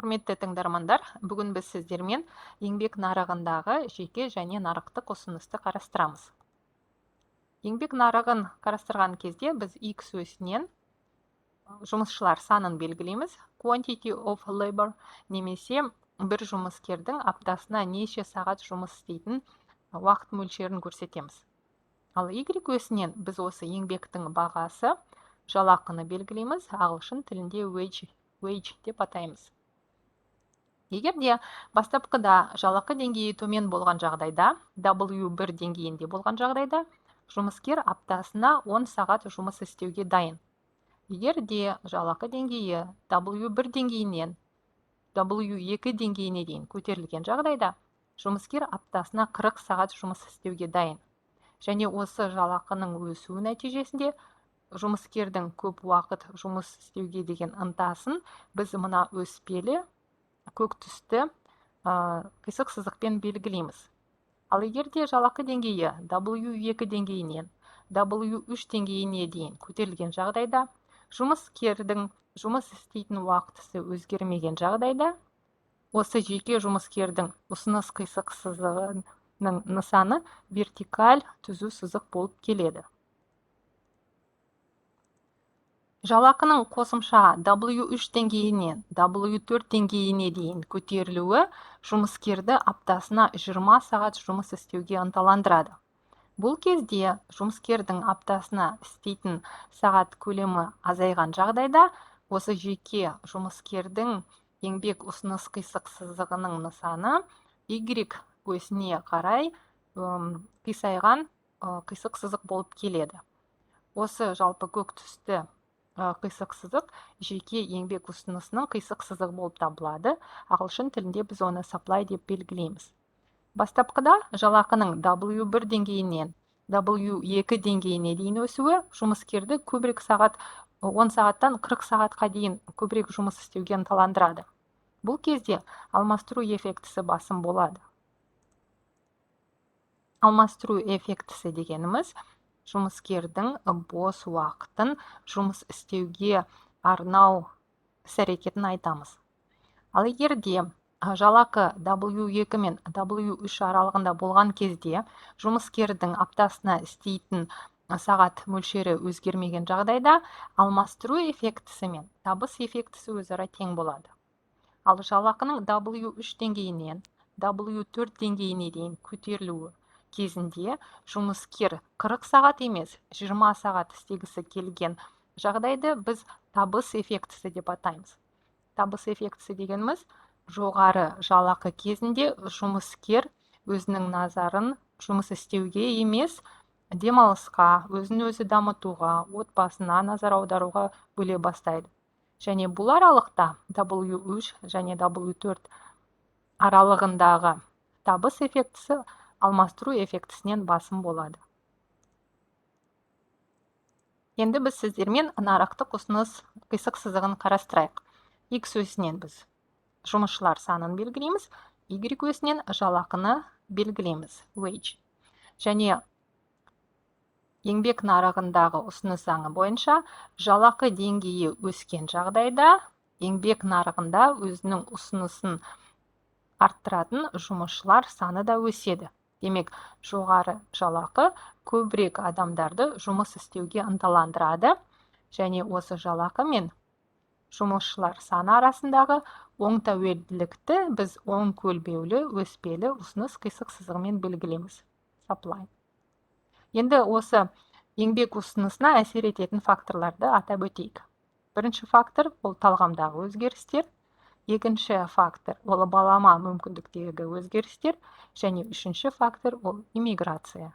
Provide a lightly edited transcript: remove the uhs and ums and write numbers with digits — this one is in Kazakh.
Құрметті тыңдармандар, бүгін біз сіздермен еңбек нарығындағы жеке және нарықтық ұсынысты қарастырамыз. Еңбек нарығын қарастырған кезде біз X өсінен жұмысшылар санын белгілейміз, quantity of labor, немесе бір жұмыскердің аптасына неше сағат жұмыс істейтін уақыт мөлшерін көрсетеміз. Ал Y өсінен біз осы еңбектің бағасы, жалақыны белгілейміз, ағылшын тілінде wage деп атаймыз. Егер де бастапқыда жалақы деңгейі төмен болған жағдайда, W1 деңгейінде болған жағдайда, жұмыскер аптасына 10 сағат жұмыс істеуге дайын. Егер де жалақы деңгейі W1 деңгейінен W2 деңгейіне дейін көтерілген жағдайда, жұмыскер аптасына 40 сағат жұмыс істеуге дайын. Және осы жалақының өсуі нәтижесінде жұмыскердің көп уақыт жұмыс істеуге деген ынтасын біз мына өспелі көк түсті қисық сызықпен белгілейміз. Ал егер де жалақы деңгейі W2 деңгейінен W3 деңгейіне дейін көтерілген жағдайда, жұмыскердің жұмыс істейтін уақытысы өзгермеген жағдайда, осы жеке жұмыскердің ұсыныс қисық сызығының нысаны вертикаль түзу сызық болып келеді. Жалақының қосымша W3 деңгейінен W4 деңгейіне дейін көтерілуі жұмыскерді аптасына 20 сағат жұмыс істеуге ынталандырады. Бұл кезде жұмыскердің аптасына істейтін сағат көлемі азайған жағдайда, осы жеке жұмыскердің еңбек ұсыныс қисық сызығының нысаны Y өсіне қарай қисайған қисық сызық болып келеді. Осы жалпы көк түсті қисық сызық жеке еңбек ұсынысының қисық сызығы болып табылады. Ағылшын тілінде біз оны supply деп белгілейміз. Бастапқыда жалақының W1 деңгейінен W2 деңгейіне дейін өсуі жұмыскерді көбірек сағат, 10 сағаттан 40 сағатқа дейін көбірек жұмыс істеуге ынталандырады. Бұл кезде алмастыру эффектісі басым болады. Алмастыру эффектісі дегеніміз – жұмыскердің бос уақытын жұмыс істеуге арнау іс-әрекетін айтамыз. Ал егер де жалақы W2 мен W3 аралығында болған кезде, жұмыскердің аптасына істейтін сағат мөлшері өзгермеген жағдайда, алмастыру эффектісі мен табыс эффектісі өзара тең болады. Ал жалақының W3 деңгейінен W4 деңгейіне дейін көтерілуі кезінде жұмыскер 40 сағат емес, 20 сағат істегісі келген жағдайды біз табыс эффектісі деп атаймыз. Табыс эффектісі дегеніміз – жоғары жалақы кезінде жұмыскер өзінің назарын жұмыс істеуге емес, демалысқа, өзін өзі дамытуға, отбасына назар аударуға бөле бастайды. Және бұл аралықта W3 және W4 аралығындағы табыс эффектісі алмастыру эффектісінен басым болады. Енді біз сіздермен нарықтық ұсыныс қисық сызығын қарастырайық. X өсінен біз жұмысшылар санын белгілейміз, Y өсінен жалақыны белгілейміз, wage. Және еңбек нарығындағы ұсыныс заңы бойынша жалақы деңгейі өскен жағдайда, еңбек нарығында өзінің ұсынысын арттыратын жұмысшылар саны да өседі. Демек, жоғары жалақы көбірек адамдарды жұмыс істеуге ынталандырады және осы жалақы мен жұмысшылар саны арасындағы оң тәуелділікті біз оң көлбеулі өспелі ұсыныс қисық сызығымен белгілейміз, supply. Енді осы еңбек ұсынысына әсер ететін факторларды атап өтейік. Бірінші фактор – ол талғамдағы өзгерістер, екінші фактор – ол балама мүмкіндіктегі өзгерістер және үшінші фактор – ол иммиграция.